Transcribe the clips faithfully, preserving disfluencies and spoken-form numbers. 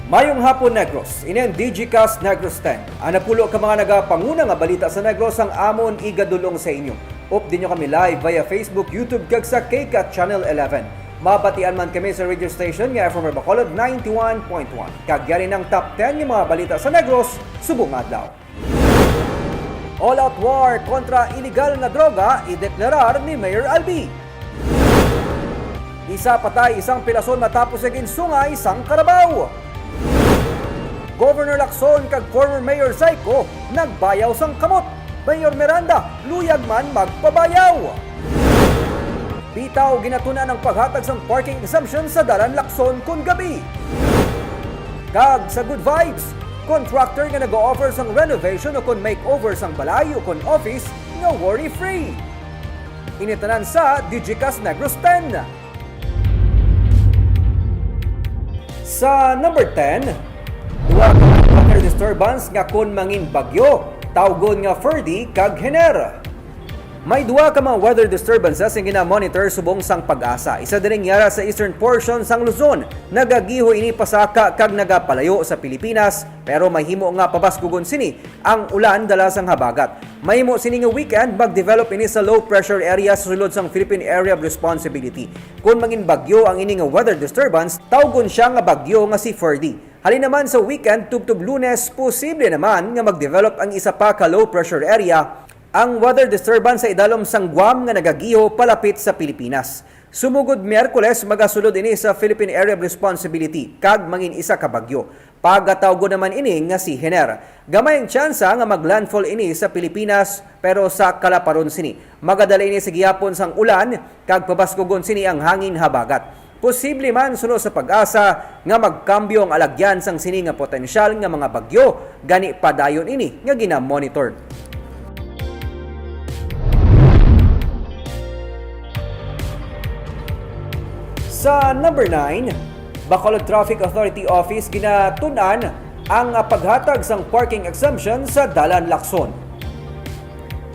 Mayong hapon, Negros. Ini ang Digicast Negros ten. Ang napulo ka mga nagapanguna nga balita sa Negros ang amon igadulong sa inyo. Updi nyo kami live via Facebook, YouTube, kag sa K CAT Channel eleven. Mabatian man kami sa radio station nga F M R Bacolod ninety-one point one. Kag yari ang top ten nga mga balita sa Negros subong adlaw. All-out war kontra iligal nga droga, ideklarar ni Mayor Albi. Isa patay, isang pilason matapos nga ginsungay sang karabaw. Governor Lacson kag former Mayor Zyco nagbayaw sang kamot. Mayor Miranda luyag man magpabayaw. Bitaw, ginatun-an ang paghatag sang parking exemption sa Dalan Lacson kon gabi. Kag sa Good Vibes, contractor nga nag-o-offer sang renovation o kon makeover sang balay o kon office nga worry-free. Ini tanan sa Digicast Negros ten. Sa number ten, duwa ka weather disturbance nga kon mangin bagyo, tawgon nga Ferdy kag Hener. May duwa ka mga weather disturbances nga gina-monitor subong sang PAGASA. Isa diri ang yara sa eastern portion sang Luzon. Nagagiho ini pasaka kag nagapalayo sa Pilipinas, pero mahimo nga pabaskugon sini ang ulan dala sang habagat. Mahimo sini nga weekend mag-develop ini sa low pressure area sa sulod sang Philippine Area of Responsibility. Kon mangin bagyo ang ini nga weather disturbance, tawgon sia nga bagyo nga si Ferdy. Halin naman sa weekend, tubtob Lunes, posible naman nga mag-develop ang isa pa ka low pressure area, ang weather disturbance sa idalom sang Guam nga nagagiho palapit sa Pilipinas. Sumugod Miyerkules, magasulod ini sa Philippine Area of Responsibility kag mangin isa ka bagyo. Pagatawgon naman ini nga si Hener. Gamay ang tsansa nga mag-landfall ini sa Pilipinas, pero sa kalaparon sini, magadala ini sa gihapon sang ulan kag pabaskugon sini ang hangin habagat. Posible man, suno sa PAGASA, nga magkambyo ang alagyan sang sini nga potensyal nga mga bagyo, gani padayon ini nga gina-monitor. Sa number nine, Bacolod Traffic Authority Office ginatun-an ang paghatag sang parking exemption sa Dalan Lacson.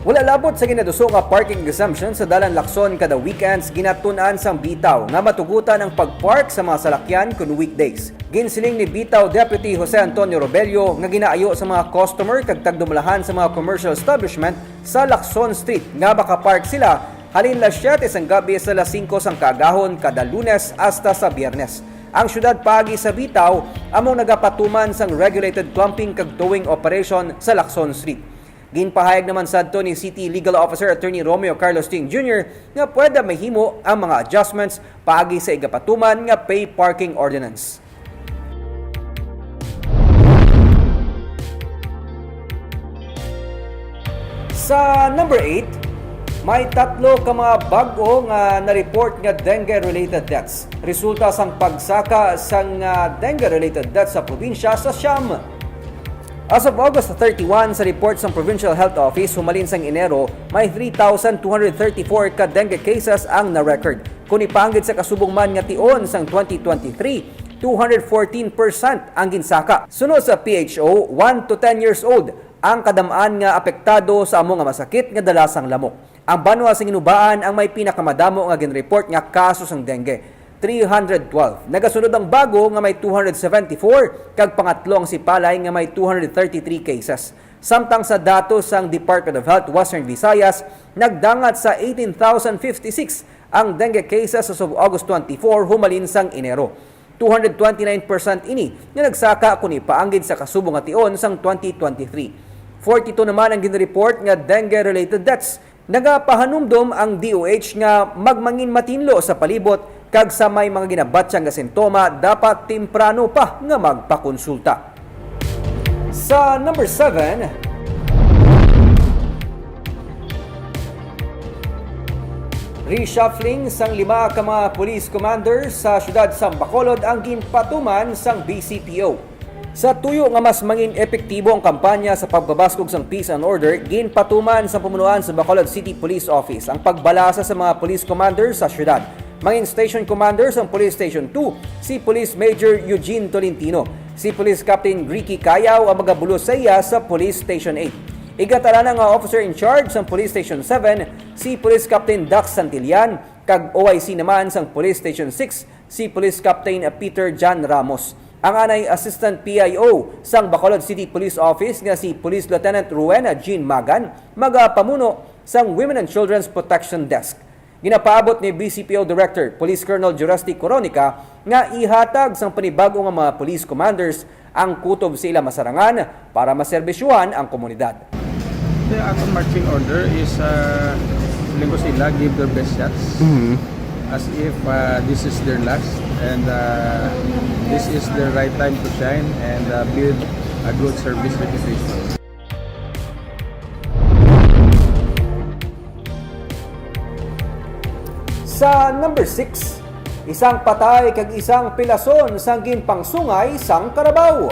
Wala labot sa ginaduso nga parking exemption sa Dalan Lacson kada weekends, ginatun-an sang Bitaw nga matugutan ang pag-park sa mga salakyan kon weekdays. Ginsiling ni Bitaw Deputy Jose Antonio Robello nga ginaayo sa mga customer kag tagdumalahan sa mga commercial establishment sa Lacson Street nga makapark sila halin las siyete sang gabi sa las singko sang kaagahon kada Lunes hasta sa Biyernes. Ang siyudad paagi sa Bitaw amo nagapatuman sang regulated clumping kag towing operation sa Lacson Street. Ginpahayag naman sadto ni City Legal Officer Attorney Romeo Carlos Ting Junior nga pwede mahimo ang mga adjustments paagi sa igapatuman nga pay parking ordinance. Sa number eight, may tatlo ka mga bag-o nga na-report nga dengue-related deaths. Resulta sang pagsaka sang, ah, dengue-related deaths sa probinsya sa siyam. As of August thirty-one, sa report sang Provincial Health Office, humalin sang Enero, may three thousand two hundred thirty-four ka dengue cases ang na-record. Kon ipaanggid sa kasubong man nga tion sang twenty twenty-three, two hundred fourteen percent ang ginsaka. Suno sa P H O, one to ten years old ang kadam-an nga apektado sa amo nga masakit nga dala sang lamok. Ang banwa sa Ginubaan ang may pinakamadamo nga ginreport nga kaso sang dengue, three hundred twelve. Nagasunod ang Bago nga may two hundred seventy-four, kag pangatlo ang Sipalay nga may two hundred thirty-three cases. Samtang sa datos sang Department of Health Western Visayas, nagdangat sa eighteen thousand fifty-six ang dengue cases as of August twenty-four humalin sang Enero. Two hundred twenty-nine percent ini nga nagsaka kon ipaanggid sa kasubong nga tion sang twenty twenty-three. Forty-two naman ang ginreport nga dengue-related deaths. Nagapahanumdom ang D O H nga magmangin matinlo sa palibot kag sa may mga ginabatyang nga sintoma, dapat temprano pa nga magpakonsulta. Sa number seven, reshuffling sang lima ka mga police commander sa siyudad sang Bacolod ang ginpatuman sang B C P O. Sa tuyo nga mas mangin epektibo ang kampanya sa pagbabaskog sang peace and order, ginpatuman sa pamunuan sa Bacolod City Police Office ang pagbalasa sa mga police commander sa siyudad. Mangin station commander sang Police Station two, si Police Major Eugene Tolentino. Si Police Captain Ricky Cayao ang magabulos sa iya sa Police Station eight. Igatalana nga officer in charge sang Police Station seven, si Police Captain Dax Santillan, kag O I C naman sang Police Station six, si Police Captain Peter John Ramos. Ang anay Assistant P I O sang Bacolod City Police Office nga si Police Lieutenant Rowena Jean Magan magapamuno sang Women and Children's Protection Desk. Ginapaabot ni B C P O Director Police Colonel Jurasti Coronica nga ihatag sang panibag-o nga mga police commanders ang kutob sa ila masarangan para maserbisyuhan ang komunidad. The akong marching order is uh, lingkod sila give their best shots as if uh, this is their last and uh, this is their right time to shine and uh, build a good service reputation. Sa number six, isang patay kag isang pilason sang ginpangsungay sang karabaw.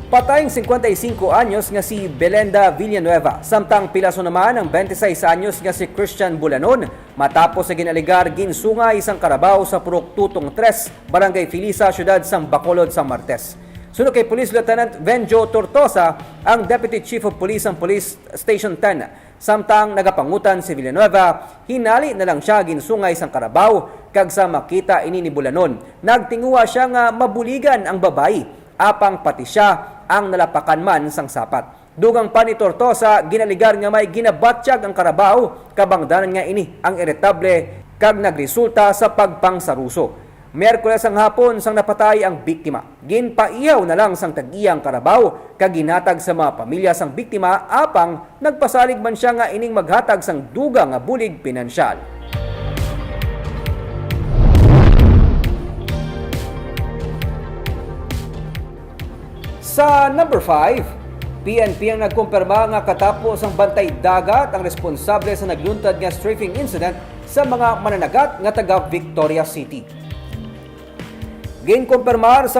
Patay ang singkwenta y singko anyos nga si Belenda Villanueva, samtang pilason naman ang twenty-six anyos nga si Christian Bulanon, matapos sa ginaligar ginsungay sang karabaw sa Purok Tutong Tres, Barangay Filisa, siyudad sang Bacolod, sang Martes. Suno kay Police Lieutenant Venjo Tortosa, ang Deputy Chief of Police sang Police Station ten, samtang nagapangutan si Villanueva, hinali na lang siya ginsungay sang karabaw, kag sa makita ini ni Bulanon, nagtinguha siya nga mabuligan ang babayi, apang pati siya ang nalapakan man sang sapat. Dugang pa ni Tortosa, ginaligar nga may ginabatyag ang karabaw, kabangdanan nga ini ang iritable kag nagresulta sa pagpangsaruso. Miyerkules ang hapon sang napatay ang biktima. Ginpaihaw na lang sang tag-iya ang karabaw kag ginhatag sa mga pamilya sang biktima, apang nagpasalig man siya nga ining maghatag sang dugang nga bulig pinansyal. Sa number five, P N P ang nagkumpirma nga katapo sang bantay dagat ang responsable sa nagluntad nga strafing incident sa mga mananagat nga taga Victoria City. Ginkumpirmar sa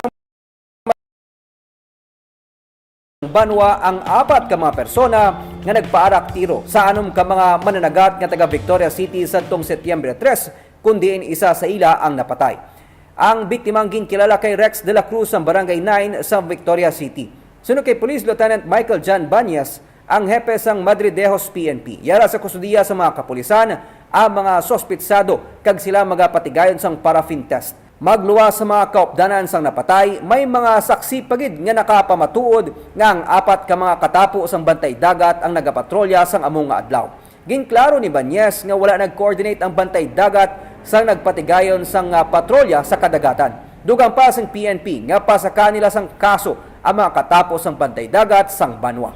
banwa ang apat ka mga persona nga nagpaarak tiro sa anom ka mga mananagat nga taga Victoria City sadtong Setyembre tres, kun diin isa sa ila ang napatay. Ang biktima ang ginkilala kay Rex de la Cruz sang Barangay nine sa Victoria City. Suno kay Police Lieutenant Michael John Banyas, ang hepe sang Madridejos P N P, yara sa kustodiya sa mga kapulisan ang mga suspitsado kag sila magapatigayon sang paraffin test. Magluwas sa mga kaupdanan sang napatay, may mga saksi pa gid nga nakapamatuod nga ang apat ka mga katapo sang bantay dagat ang nagapatrolya sang amo nga adlaw. Ginklaro ni Banyas nga wala nag-coordinate ang bantay dagat sang nagpatigayon sang, ah, patrolya sa kadagatan. Dugang pa sang P N P nga pasaka nila sang kaso ang mga katapo sang bantay dagat sang banwa.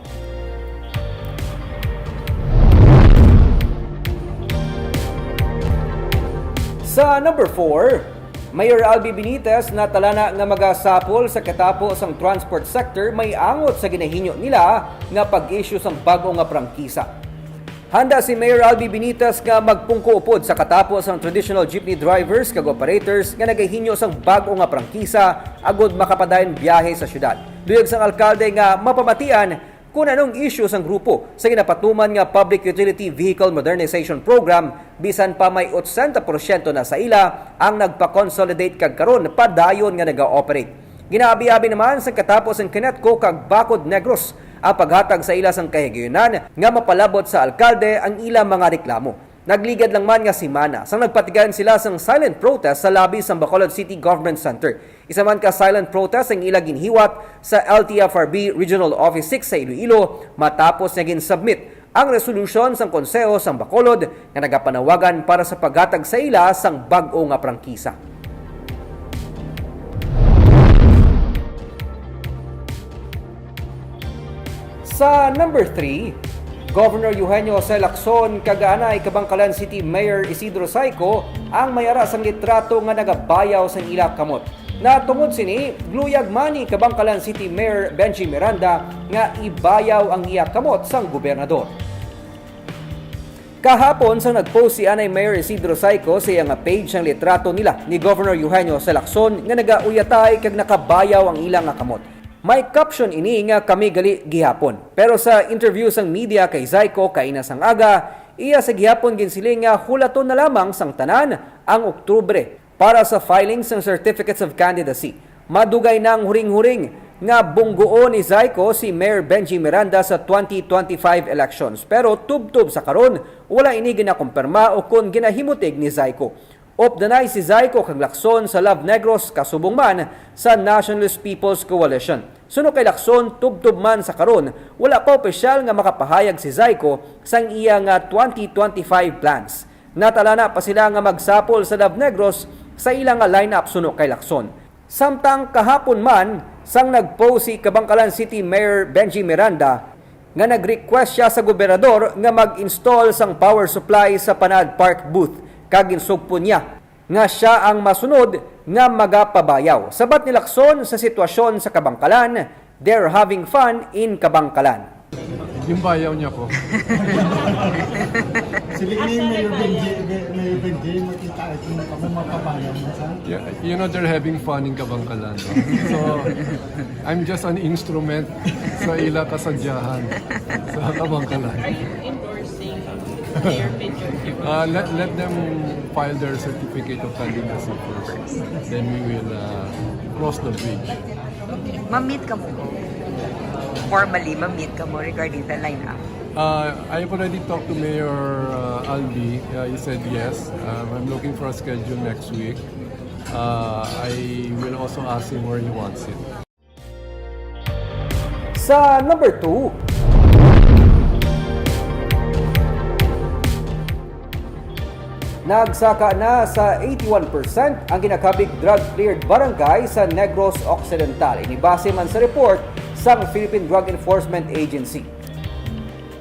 Sa number four, Mayor Albi Benitez natalana nga magasapol sa katapo sang transport sector may angot sa ginahinyo nila nga pag-issue sang bag-o nga prangkisa. Handa si Mayor Albi Benitez nga magpungko upod sa katapo sang traditional jeepney drivers kag operators nga nagahinyo sang bag-o nga prangkisa agud makapadayon biyahe sa syudad. Luyag sang alkalde nga mapamatian kon anong isyu sang grupo sa ginapatuman nga Public Utility Vehicle Modernization Program, bisan pa may otsenta porsyento na sa ila ang nagpa-consolidate kag karon padayon nga naga-operate. Ginaabi-abi naman sang katapo sang Kenetco kag Bacod Negros ang paghatag sa ila sang kahigayunan nga mapalabot sa alkalde ang ila mga reklamo. Nagligad lang man nga semana sang nagpatigayon sila sang silent protest sa lobby sang Bacolod City Government Center. Isa man ka silent protest ang ila ginhiwat sa L T F R B Regional Office six sa Iloilo matapos nga gin-submit ang resolusyon sang Konseho sang Bacolod nga nagapanawagan para sa paghatag sa ila sang bag-o nga prangkisa. Sa number three, Governor Eugenio Jose Lacson kag anay Kabangkalan City Mayor Isidro Saico ang may ara sang litrato nga nagabayaw sang ila kamot. Natungod sini, gluyag man ni Kabangkalan City Mayor Benji Miranda nga ibayaw ang iya kamot sang gobernador. Kahapon, sang nag-post si anay Mayor Isidro Saico sa iya nga page ang litrato nila ni Governor Eugenio Jose Lacson nga nagauyatay kag nakabayaw ang ila nga kamot. May caption ini nga "Kami gali gihapon." Pero sa interview sang media kay Saico kaina sang aga, iya sa gihapon ginsiling nga hulaton na lamang sang tanan ang Oktubre para sa filing sang Certificates of Candidacy. Madugay na ang huring-huring nga bunggoon ni Saico si Mayor Benji Miranda sa twenty twenty-five elections, pero tubtob sa karon, wala ini ginakumpirma o kon ginahimutig ni Saico. Updanay si Zyco kag Lacson sa Love Negros kasubong man sa Nationalist People's Coalition. Suno kay Lacson, tubtob man sa karon, wala pa opisyal nga makapahayag si Zyco sang iya nga twenty twenty-five plans. Natalana pa sila nga magsapol sa Love Negros sa ila nga lineup suno kay Lacson. Samtang kahapon man, sang nag-post si Kabankalan City Mayor Benji Miranda nga nag-request siya sa gobernador nga mag-install sang power supply sa Panad Park booth, kag ginsugpo niya nga sia ang masunod nga magapabayaw. Sabat ni Lacson, sa sitwasyon sa Kabankalan, they're having fun in Kabankalan. Yung bayaw niya po. Sige ni Mayor Benji, Mayor Benji, makita ito na kami mapabayaw na sa. Yeah, you know, they're having fun in Kabankalan, no? So, I'm just an instrument sa ila kasadyahan sa Kabankalan. Are you endorsing Mayor Benji? Uh, let, let them file their certificate of candidacy first. Then we will, uh, cross the bridge. Ma-meet kamo ko. Formally, ma-meet kamo regarding the lineup. Uh, I've already talked to Mayor, uh, Albi. Uh, he said yes. Um, I'm looking for a schedule next week. Uh, I will also ask him where he wants it. Sa number two, nagsaka na sa eighty-one percent ang ginakabig drug-cleared barangay sa Negros Occidental. Ini base man sa report sang Philippine Drug Enforcement Agency.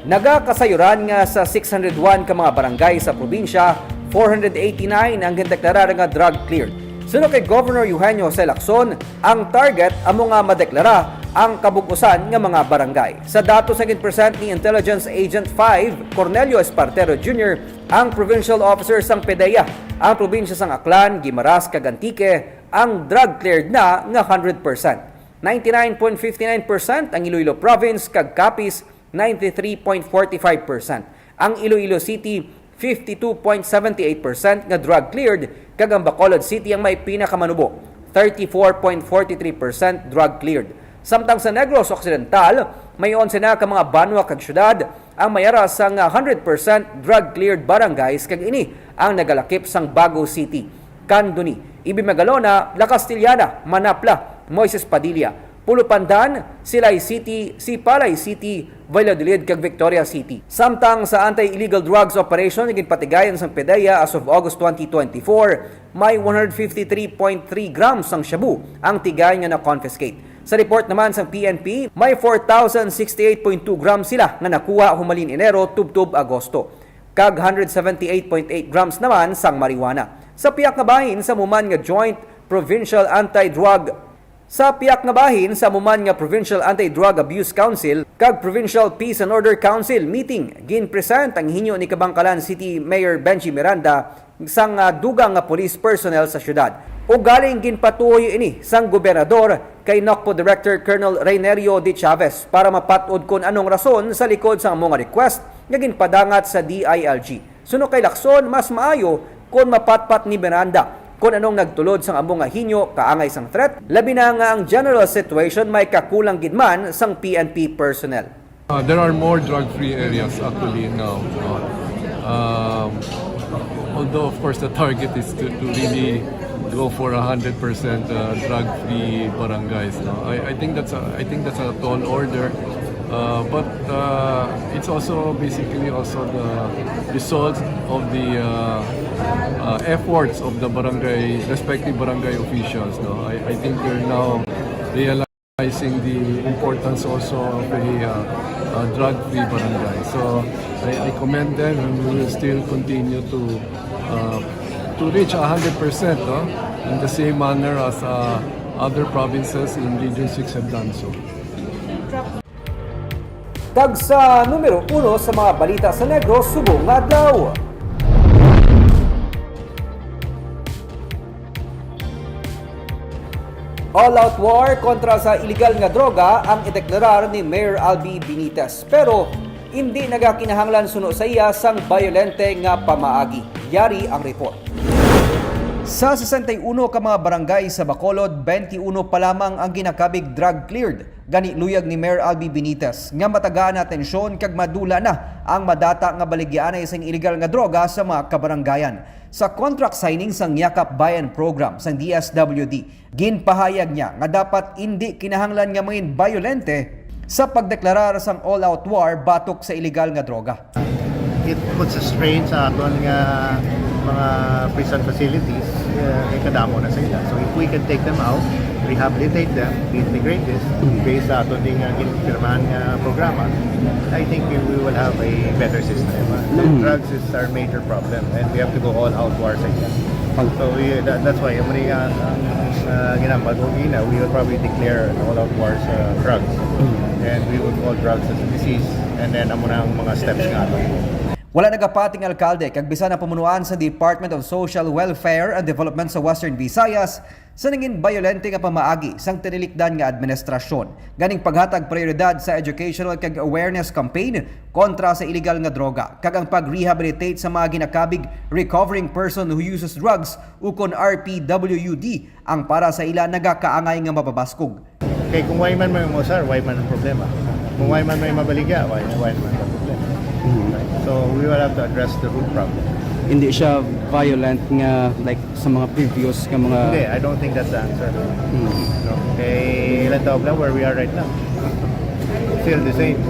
Nagakasayuran nga sa six hundred one ka mga barangay sa probinsya, four hundred eighty-nine ang gindeklarar nga drug-cleared. Suno kay Governor Eugenio Jose Lacson, ang target amo nga madeklara ang kabug-usan nga mga barangay. Sa datos nga ginpresent ni Intelligence Agent five, Cornelio Espartero Junior, ang provincial officer sang PDEA, ang probinsya sang Aklan, Guimaras, kag Antique, ang drug-cleared na nga hundred percent. Ninety-nine point fifty-nine percent ang Iloilo Province kag Capiz, ninety-three point forty-five percent. Ang Iloilo City, fifty-two point seventy-eight percent nga drug cleared, kag ang Bacolod City ang may pinakamanubo, thirty-four point forty-three percent drug cleared. Samtang sa Negros Occidental, may onse na ka mga banwa kag syudad ang may ara sang hundred percent drug cleared barangays, kag ini ang nagalakip sang Bago City. Candoni, Ibinmagalona, La Castellana, Manapla, Moises Padilla, Pulo Pandan, Silay City, Sipalay City, Valladolid, kag Victoria City. Samtang sa anti-illegal drugs operation nga ginpatigayon sang PDEA as of August twenty twenty-four, may one hundred fifty-three point three grams sang shabu ang tigayon nga na-confiscate. Sa report naman sang P N P, may four thousand sixty-eight point two grams sila nga nakuha humalin Enero tubtob Agosto, kag hundred seventy-eight point eight grams naman sang marijuana. Sa pihak nga bahin sa amo man nga Joint Provincial Anti-Drug, sa pihak nga bahin sa amo man nga Provincial Anti-Drug Abuse Council kag Provincial Peace and Order Council meeting, ginpresent ang hinyo ni Kabankalan City Mayor Benji Miranda sang, ah, dugang nga police personnel sa syudad. Ugaling ginpatuyo ini sang gobernador kay NOCPO Director Colonel Reynerio de Chavez para mapat-od kon anong rason sa likod sang amo nga request nga ginpadangat sa D I L G. Suno kay Lacson, mas maayo kon mapatpat ni Miranda kon anong nagtulod sang amo nga hinyo kaangay sang threat, labi na nga ang general situation may kakulang gid man sang P N P personnel. Uh, there are more drug-free areas actually now. Uh, um, although, of course, the target is to, to really go for a hundred percent, uh, drug-free barangays. No? I, I think that's a, I think that's a tall order. Uh, but, uh, it's also basically also the result of the, uh, uh, efforts of the barangay, respective barangay officials. No? I, I think they're now realizing the importance also of a, uh, uh, drug-free barangay. So I, I commend them, and we will still continue to, uh, to reach a hundred percent, no? In the same manner as, uh, other provinces in Region six have done so. Kag sa numero uno sa mga balita sa Negros subong nga adlaw. All-out war kontra sa iligal nga droga ang ideklarar ni Mayor Albi Benitez. Pero hindi nagakinahanglan suno sa iya sang bayolente nga pamaagi. Yari ang report. Sa sesenta y uno ka mga barangay sa Bacolod, twenty-one pa lamang ang ginakabig drug cleared. Gani luyag ni Mayor Albi Benitez nga matagaan atensyon kag madula na ang madata nga baligyaanay sang iligal nga droga sa mga kabarangayan. Sa contract signing sang Yakap Bayan Program sang D S W D, ginpahayag niya nga dapat indi kinahanglan nga mangin bayolente sa pagdeklarar sang all-out war batok sa iligal nga droga. It puts a strain sa aton nga mga prison facilities, uh, kay kadamo na sila. So if we can take them out, rehabilitate them, reintegrate this based sa aton ding uh, ginpirmahan nga programa, I think we, we will have a better system. Uh, drugs is our major problem and we have to go all out war sa ila. So we, that, that's why, muna nga ang uh, ginambag o gina, we will probably declare an all out war sa drugs. And we will call drugs as a disease and then amo na ang mga steps nga ato. Wala nagapati ang alkalde kag bisan ang pamunuan sa Department of Social Welfare and Development sa Western Visayas sa nangin bayolente nga pamaagi sang tinilikdan nga administrasyon ganing paghatag prioridad sa educational kag awareness campaign kontra sa iligal nga droga kag ang pag-rehabilitate sa mga ginakabig recovering person who uses drugs ukon R P W D ang para sa ila nagakaangay nga mapabaskog. Kay kung way man may umusar, way man ang problema. Kung way man may mabaligya, way, way man ang problema. Right? So we will have to address the root problem. Hindi siya violent nga like sa mga previous nga mga Hindi, I don't think that's the answer. No? Kay ilang taon na where we are right now. Still the same.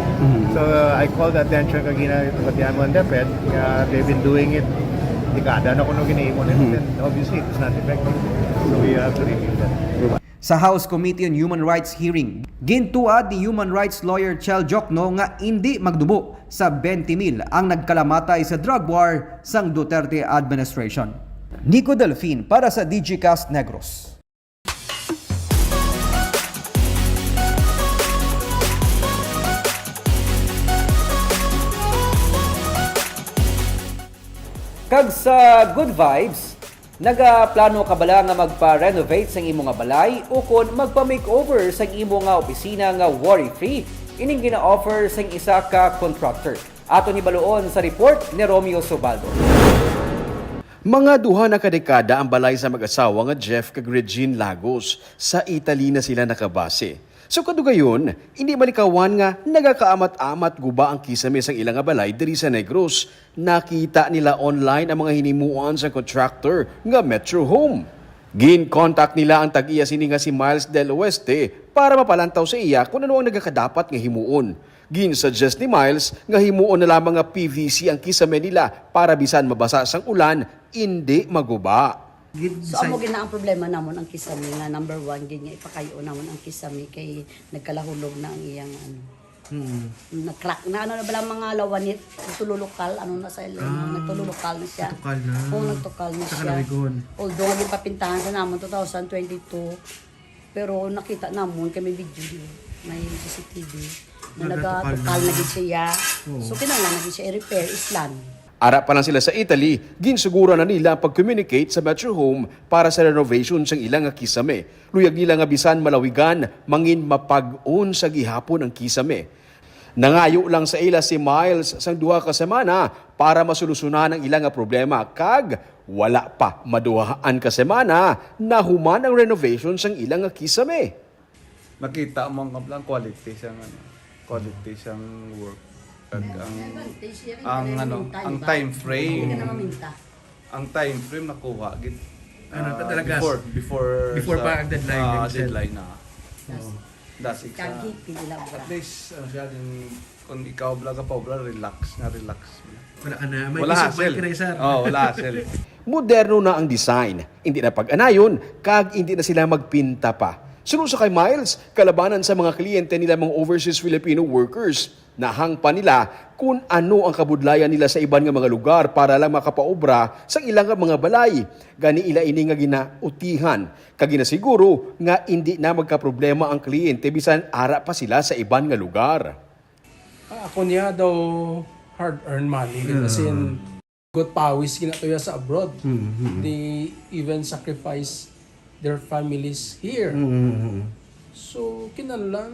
So uh, I called the attention kagina sa Tiango and DepEd, uh, they've been doing it dekada na kuno ginahimo nila, and obviously it's not effective. So we have to review that. Sa House Committee on Human Rights hearing, gintuad ni Human Rights Lawyer Chel Jokno nga indi magdubo sa twenty mil ang nagkalamatay sa drug war sang Duterte administration. Nico Delfin para sa Digicast Negros. Kag sa Good Vibes, nagaplano ka bala nga magpa-renovate sang imo nga balay ukon magpa-makeover sang imo nga opisina nga worry-free? Ining gina-offer sang isa ka contractor. Aton hibaluon sa report ni Romeo Subaldo. Mga duha na ka dekada ang balay sa mag-asawa nga Jeff kag Regine Lagos. Sa Italy na sila nakabase. Sa kadugayon, hindi malikawan nga nagakaamat-amat guba ang kisame sang ila nga balay diri sa Negros. Nakita nila online ang mga hinimuan sa contractor nga Metro Home. Gin-contact nila ang tag-iya sini nga si Miles Del Oeste para mapalantaw sa iya kung ano ang nagakadapat nga himuon. Gin-suggest ni Miles nga himuon na lamang nga P V C ang kisame nila para bisan mabasa sang ulan, indi maguba. So amo gid na ang problema namon ang kisame nga number one gid nga ipakayo namon ang kisame kay nagkalahulog na ang iyang ano. Hmm. Nag-crack na ano na bala mga lawanit, nagtululukal, ano na sa ilalim, ah, nagtululukal na siya. Tukal na. Oo, nagtukal na siya. Although nga gipapintahan sa namon two thousand twenty-two, pero nakita namon kay may video di, may C C T V na nagatukal na gid siya. So kinahanglan na gid siya i-repair, islan. Ara pa lang sila sa Italy, ginsuguran na nila ang pag-communicate sa Metro Home para sa renovation sang ila nga kisame. Luyag nila nga bisan malawigan, mangin mapag-on sa gihapon ang kisame. Nangayo lang sa ila si Miles sang duha ka semana para masolusyonan ang ila nga problema, kag wala pa maduhaan ka semana nahuman ang renovation sang ila nga kisame. Nakita mo ang kablang quality sang ano, quality sang work. Kag ang ang ano, ang time frame. Ang time frame nakuha gid. Ano pa talaga? Before before before pa ang deadline. Ah, deadline na. That's exact. At least ano siya din, kung ikaw bala ka pa obra, relax nga relax. Wala ka na. May wala hassle. Ka na, sir. Oh, wala hassle. Moderno na ang design, hindi na pag-anayon, kag hindi na sila magpinta pa. Suno sa kay Miles, kalabanan sa mga kliyente nila mga overseas Filipino workers. Nahangpan nila kun ano ang kabudlayan nila sa iban nga mga lugar para lang makapaobra sa ilang mga balay. Gani ila ini nga ginautihan, kag ginasiguro nga indi na magkaproblema ang kliyente bisan ara pa sila sa iban nga lugar. Ah, ako niya daw hard-earned money. As in, got pawis ginatuya sa abroad. They even sacrifice their families here. So, kinahanglan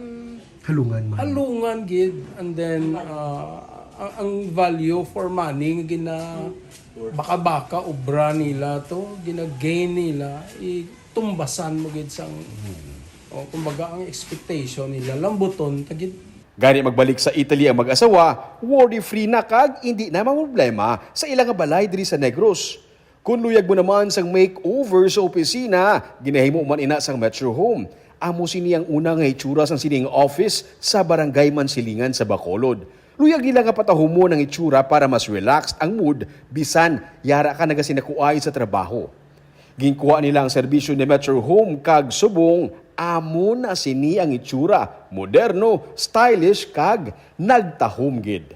halungan man. Halungan gid. And then, uh, ang, ang value for money nga gina baka-baka obra nila to, gina-gain nila, itumbasan mo gid sang o kumbaga ang expectation nila lambuton ta gid. Gani magbalik sa Italy ang mag-asawa, worry-free na kag indi na mamroblema sa ila nga balay diri sa Negros. Kon luyag mo naman sang makeover sa opisina, ginahimo man ina sang Metro Home. Amo sini ang una nga itsura sang sining office sa Barangay Mansilingan sa Bacolod. Luyag nila nga patahumon ang itsura para mas relaxed ang mood bisan yara ka nagasinakuay sa trabaho. Ginkuha nila ang serbisyo ni Metro Home kag subong amo na sini ang itsura, moderno, stylish kag nagtahom gid.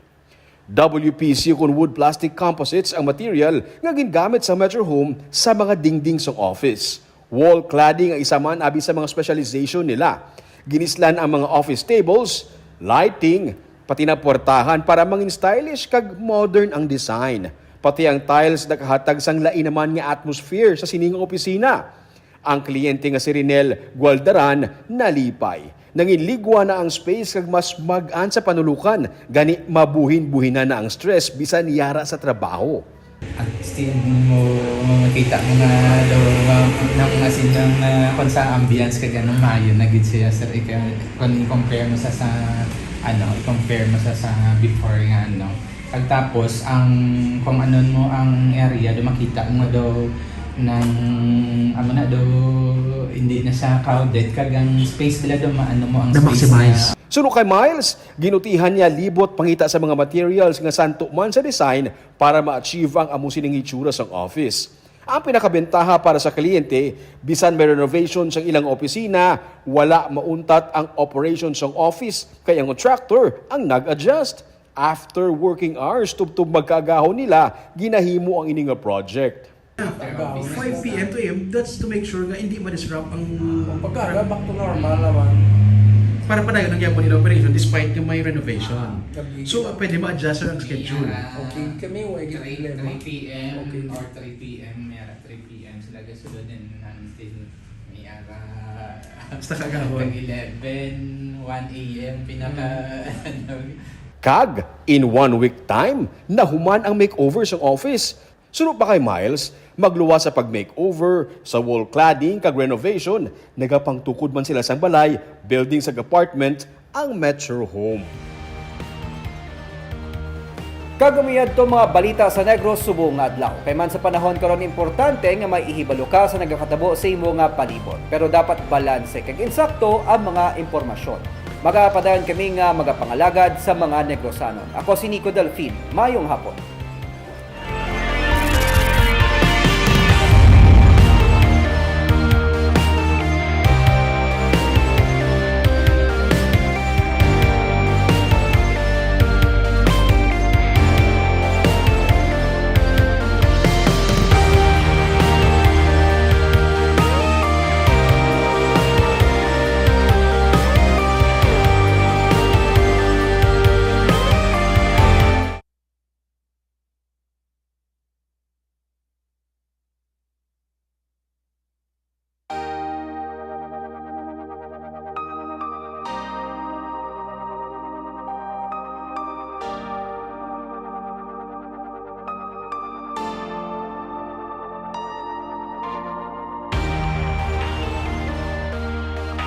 W P C kon wood plastic composites ang material nga gingamit sa Metro Home sa mga dingding sang office. Wall cladding ang isa man abi sa mga specialization nila. Ginislan ang mga office tables, lighting, pati na puwertahan para mangin stylish kag modern ang design. Pati ang tiles nakahatag sang lain naman nga atmosphere sa sining opisina. Ang kliyente nga si Rinel Gualdaran nalipay. Nanginligwa na ang space kag mas mag-an sa panulukan, gani mabuhin-buhinan na ang stress bisan yara sa trabaho. At still mo makita mo nga daw nga nang as in nang, ah, kung sa ambience kag ano, maayo na gid siya, sir, ika-, kung i-compare mo sa, sa ano, i-compare mo sa, sa before nga ano. Pagtapos ang kung ano mo ang area do makita mo daw nang amo na daw hindi na siya crowded kag ang space nila daw maano mo ang space Na-maximize. niya. Suno kay Miles, ginutihan niya libot pangita sa mga materials nga santo man sa design para ma-achieve ang amo sining itsura sang office. Ang pinakabentaha para sa kliyente, bisan may renovation sang ilang opisina, wala mauntat ang operation sang office, kay ang contractor ang nag-adjust. After working hours, tubtob magkaagahon nila, ginahimo ang ini nga project. Five P M to A M, that's to make sure nga hindi ma-disrupt ang Ang pagkaga, back to normal naman. Para padayon ang gyapon nila operation despite nga may renovation. Ah, gabi. So, pwede ma-adjust ang schedule. Okay, kami, wala gyud Three, problema. three P M Okay. or three P M, may ara three P M sila gasulod and until may ara Basta kagahon. Tag eleven, one A M, pinaka, ano. Kag, in one week time, nahuman ang makeover sang office. Suno pa kay Miles, magluwas sa pag-makeover, sa wall cladding kag renovation, nagapangtukod man sila sang balay, building sa apartment, ang Metro Home. Kag amo yadto mga balita sa Negros subong nga adlaw. Kay man sa panahon karon, importante nga may ihibalo ka sa nagakatabo sa imo nga palibot. Pero dapat balanse kag insakto ang mga impormasyon. Magapadayon kami nga magapangalagad sa mga Negrosanon. Ako si Nico Delfin. Mayong hapon.